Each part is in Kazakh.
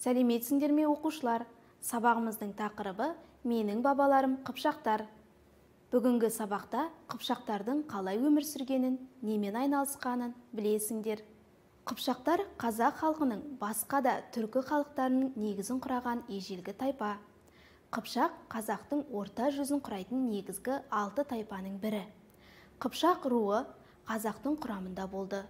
Сәлеметсіңдер ме, оқушылар? Сабағымыздың тақырыбы менің бабаларым қыпшақтар. Бүгінгі сабақта қыпшақтардың қалай өмір сүргенін, немен айналысқанын білесіңдер. Қыпшақтар қазақ халқының басқа да түркі халықтарының негізін құраған ежелгі тайпа. Қыпшақ қазақтың орта жүзін құрайтын негізгі 6 тайпаның бірі. Қыпшақ руы қазақтың құрамында болды.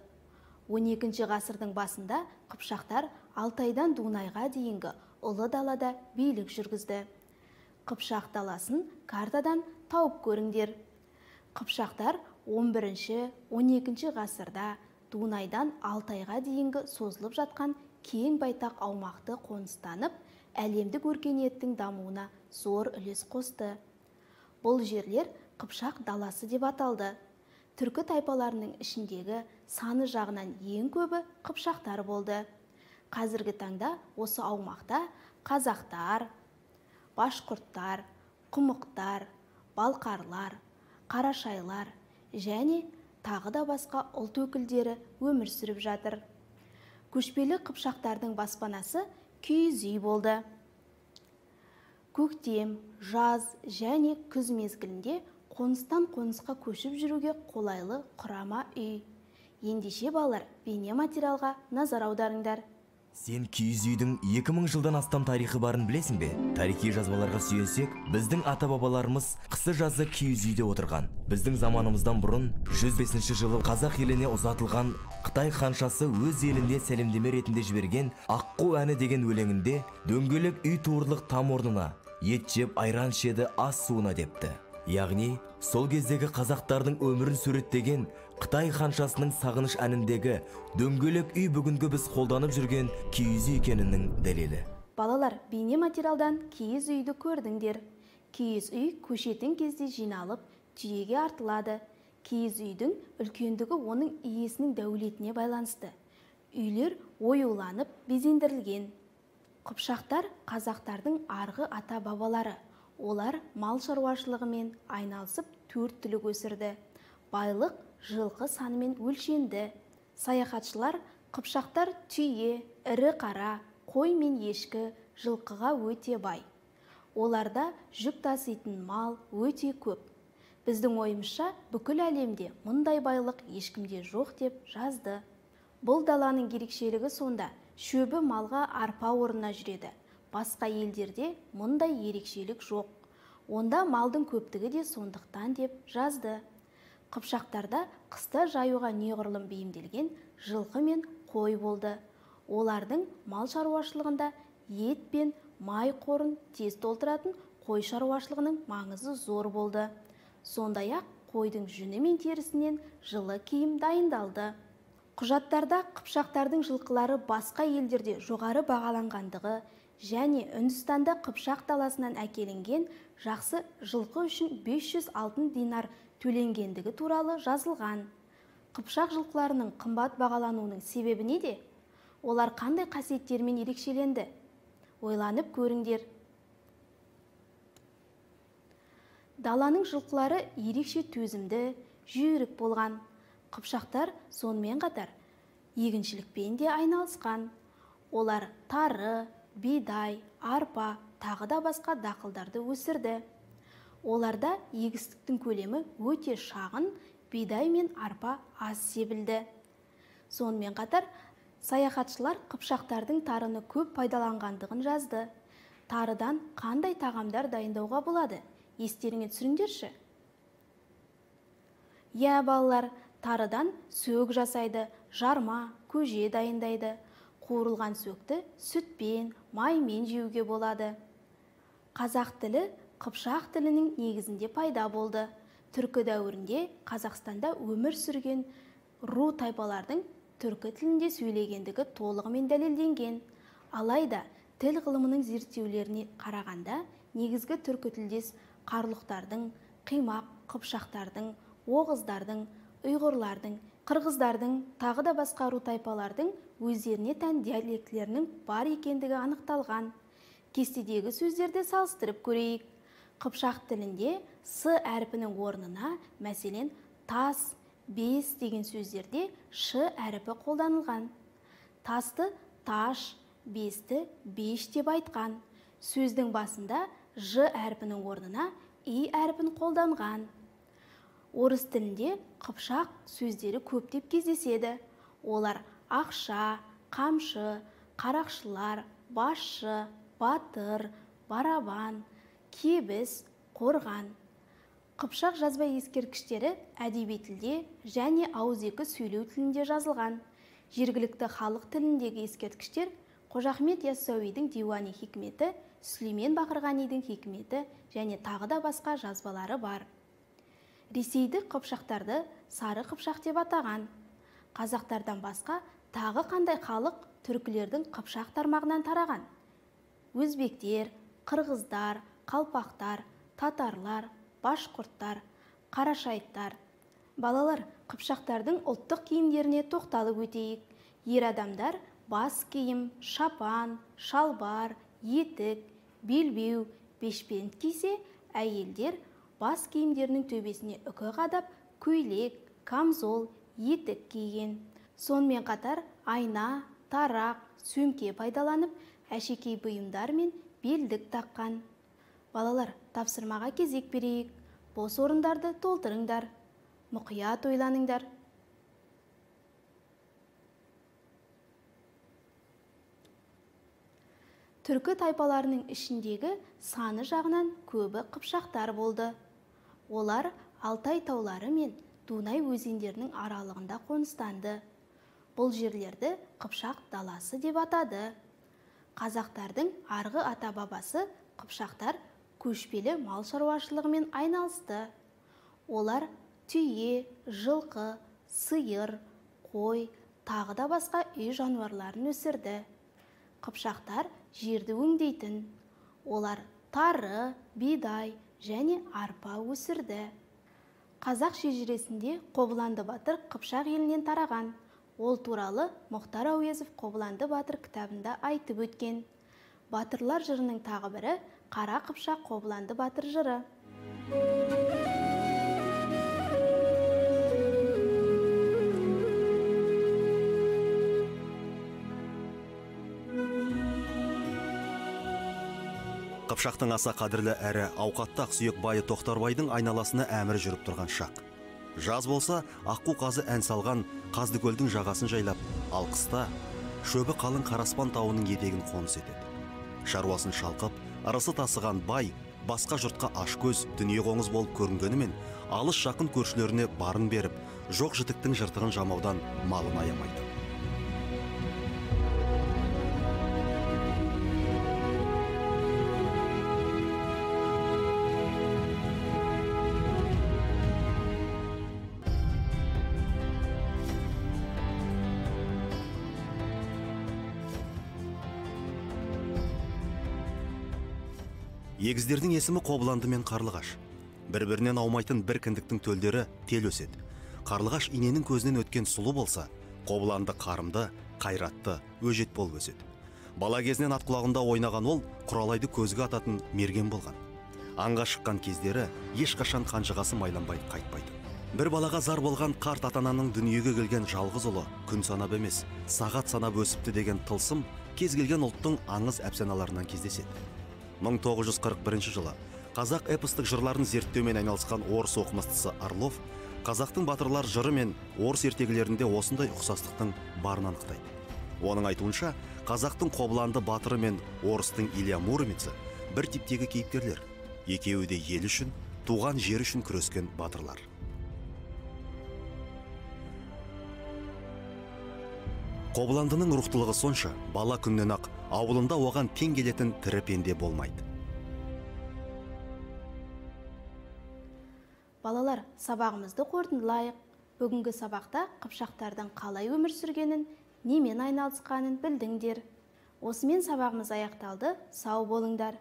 12 ғасырдың басында қыпшақтар Алтайдан Дунайға дейінгі ұлы далада билік жүргізді. Қыпшақ даласын картадан тауып көріңдер. Қыпшақтар 11-12 ғасырда Дунайдан Алтайға дейінгі созылып жатқан кең байтақ аумақты қоныстанып, әлемдік өркениеттің дамуына зор үлес қосты. Бұл жерлер Қыпшақ даласы деп аталды. Түркі тайпаларының ішіндегі саны жағынан ең көбі қыпшақтар болды. Қазіргі таңда осы аумақта қазақтар, башқұрттар, құмықтар, балқарлар, қарашайлар және тағы да басқа ұлт өкілдері өмір сүріп жатыр. Көшпелі қыпшақтардың баспанасы киіз үй болды. Көктем, жаз және күз мезгілінде қоныстан қонысқа көшіп жүруге қолайлы құрама үй. Ендеше балалар, бейне материалға назар аударыңдар. Сен киіз үйдің 2000 жылдан астам тарихы барын білесің бе? Тарихи жазбаларға сүйенсек, біздің ата-бабаларымыз қысы-жазы киіз үйде отырған. Біздің заманымыздан бұрын 105 жылы қазақ еліне ұзатылған Қытай ханшасы өз еліне сәлемдеме ретінде жіберген Аққу әні деген өлеңінде дөңгелек үй туырлық там орнына, ет жеп айран ішеді ас суына депті. Яғни, сол кездегі қазақтардың өмірін суреттеген Қытай ханшасының сағыныш әніндегі дөңгелек үй бүгінгі біз қолданып жүрген киіз үй екенінің дәлелі. Балалар, бейне материалдан киіз үйді көрдіңдер. Киіз үй көшетін кезде жиналып, түйеге артылады. Киіз үйдің үлкендігі оның иесінің дәулетіне байланысты. Үйлер оюланып безендірілген. Қыпшақтар қазақтардың арғы ата-бабалары. Олар мал шаруашылығымен айналысып 4 түлік өсірді. Байлық жылқы санымен өлшенді. Саяхатшылар қыпшақтар түйе, ірі қара, қой мен ешкі, жылқыға өте бай. Оларда жүк таситын мал өте көп. Біздің ойымызша, бүкіл әлемде мұндай байлық ешкімде жоқ деп жазды. Бұл даланың ерекшелігі сонда, шөбі малға арпа орнына жүреді. Басқа елдерде мұндай ерекшелік жоқ. Онда малдың көптігі де сондықтан деп жазды. Қыпшақтарда қыста жаюға неғұрлым бейімделген жылқы мен қой болды. Олардың мал шаруашылығында ет пен май қорын тез толтыратын қой шаруашылығының маңызы зор болды. Сондай-ақ қойдың жүні мен терісінен жылы киім дайындалды. Құжаттарда қыпшақтардың жылқылары басқа елдерде жоғары бағаланғандығы және Үндістанда Қыпшақ даласынан әкелінген жақсы жылқы үшін 500 алтын динар төленгендігі туралы жазылған. Қыпшақ жылқыларының қымбат бағалануының себебі неде? Олар қандай қасиеттермен ерекшеленді? Ойланып көріңдер. Даланың жылқылары ерекше төзімді, жүйрік болған. Қыпшақтар сонымен қатар егіншілікпен де айналысқан. Олар тары, бидай, арпа, тағы да басқа дақылдарды өсірді. Оларда егістіктің көлемі өте шағын, бидай мен арпа аз себілді. Сонымен қатар, саяхатшылар қыпшақтардың тарыны көп пайдаланғандығын жазды. Тарыдан қандай тағамдар дайындауға болады? Естеріңе түсіріңдерші. Иә, балалар, тарыдан сөк жасайды, жарма, көже дайындайды. Қуырылған сөкті сүтпен, маймен жеуге болады. Қазақ тілі қыпшақ тілінің негізінде пайда болды. Түркі дәуірінде Қазақстанда өмір сүрген ру тайпалардың түркі тілінде сөйлегендігі толығымен дәлелденген. Алайда тіл ғылымының зерттеулеріне қарағанда негізгі түркі тілдес қарлұқтардың, қимақ, қыпшақтардың, оғыздардың, ұйғырлардың, қырғыздардың, тағы да басқа ру тайпалардың өздеріне тән диалектілерінің бар екендігі анықталған. Кестедегі сөздерді салыстырып көрейік. Қыпшақ тілінде с әрпінің орнына, мәселен, тас, бес деген сөздерде ш әрпі қолданылған. Тасты таш, Бесті беш деп айтқан. Сөздің басында ж әрпінің орнына и әрпін қолданған. Орыс тілінде қыпшақ сөздері көптеп кездеседі. Олар ақша, қамшы, қарақшылар, басшы, батыр, барабан, кебіс, қорған. Қыпшақ жазба ескерткіштері әдеби тілде және ауызекі сөйлеу тілінде жазылған. Жергілікті халық тіліндегі ескерткіштер Қожа Ахмет Яссауидің Диуани хикметі, Сүлеймен Бақырғанидің хикметі және тағы да басқа жазбалары бар. Ресейді қыпшақтарды сары қыпшақ деп атаған. Қазақтардан басқа тағы қандай халық түркілердің қыпшақ тармағынан тараған? Өзбектер, қырғыздар, қалпақтар, татарлар, башқұрттар, қарашайттар. Балалар, қыпшақтардың ұлттық киімдеріне тоқталып өтейік. Ер адамдар бас киім, шапан, шалбар, етік, белбеу, бешпент кисе, әйелдер бас киімдерінің төбесіне үкі қадап, көйлек, камзол, етік киген. Сонымен қатар айна, тарақ, сөмке пайдаланып, әшекей бұйымдар мен белдік таққан. Балалар, тапсырмаға кезек берейік. Бос орындарды толтырыңдар. Мұқият ойланыңдар. Түркі тайпаларының ішіндегі саны жағынан көбі қыпшақтар болды. Олар Алтай таулары мен Дунай өзендерінің аралығында қоныстанды. Бұл жерлерді Қыпшақ даласы деп атады. Қазақтардың арғы ата-бабасы қыпшақтар көшпелі мал шаруашылығымен айналысты. Олар түйе, жылқы, сиыр, қой, тағы да басқа үй жануарларын өсірді. Қыпшақтар жерді өңдейтін. Олар тары, бидай және арпа өсірді. Қазақ шежіресінде Қобыланды батыр Қыпшақ елінен тараған. Ол туралы Мұхтар Әуезов Қобыланды батыр кітабында айтып өткен. Батырлар жырының тағы бірі Қара Қыпшақ Қобыланды батыр жыры. Қыпшақтың аса қадірлі әрі ауқатты ақсүйек байы Тоқтарбайдың айналасына әмірі жүріп тұрған шақ. Жаз болса, аққу қазы ән салған Қаздыкөлдің жағасын жайлап, ал қыста шөбі қалың Қараспан тауының етегін қоныс етеді. Шаруасын шалқып, ырысы тасыған бай басқа жұртқа ашкөз, дүние қоңыз болып көрінгенімен, алыс жақын көршілеріне барын беріп, жоқ жітіктің жыртығын жамаудан малын аямайды. Егіздердің есімі Қобыланды мен Қарлығаш. Бір-бірінен аумайтын бір кіндіктің төлдері тел өседі. Қарлығаш иненің көзінен өткен сұлу болса, Қобыланды қарымды, қайратты, өжет болып өседі. Бала кезінен ат құлағында ойнаған ол, құралайды көзге ататын мерген болған. Аңға шыққан кездері ешқашан қанжығасы майланбай қайтпайды. Бір балаға зар болған қарт ата-ананың дүниеге келген жалғыз ұлы күн санап емес, сағат санап өсіпті деген тылсым кез келген ұлттың аңыз әпсаналарынан кездеседі. 1941 жылы қазақ эпостық жырларын зерттеумен айналысқан орыс оқымыстысы Орлов қазақтың батырлар жыры мен орыс ертегілерінде осындай ұқсастықтың барын анықтайды. Оның айтуынша, қазақтың Қобыланды батыры мен орыстың Илья Муромеці бір типтегі кейіпкерлер. Екеуі де ел үшін, туған жер үшін күрескен батырлар. Қобыландының рухтылығы сонша, бала күннен ақ ауылында оған тең келетін тірі пенде болмайды. Балалар, сабағымызды қорытындылайық. Бүгінгі сабақта қыпшақтардың қалай өмір сүргенін, немен айналысқанын білдіңдер. Осымен сабағымыз аяқталды. Сау болыңдар.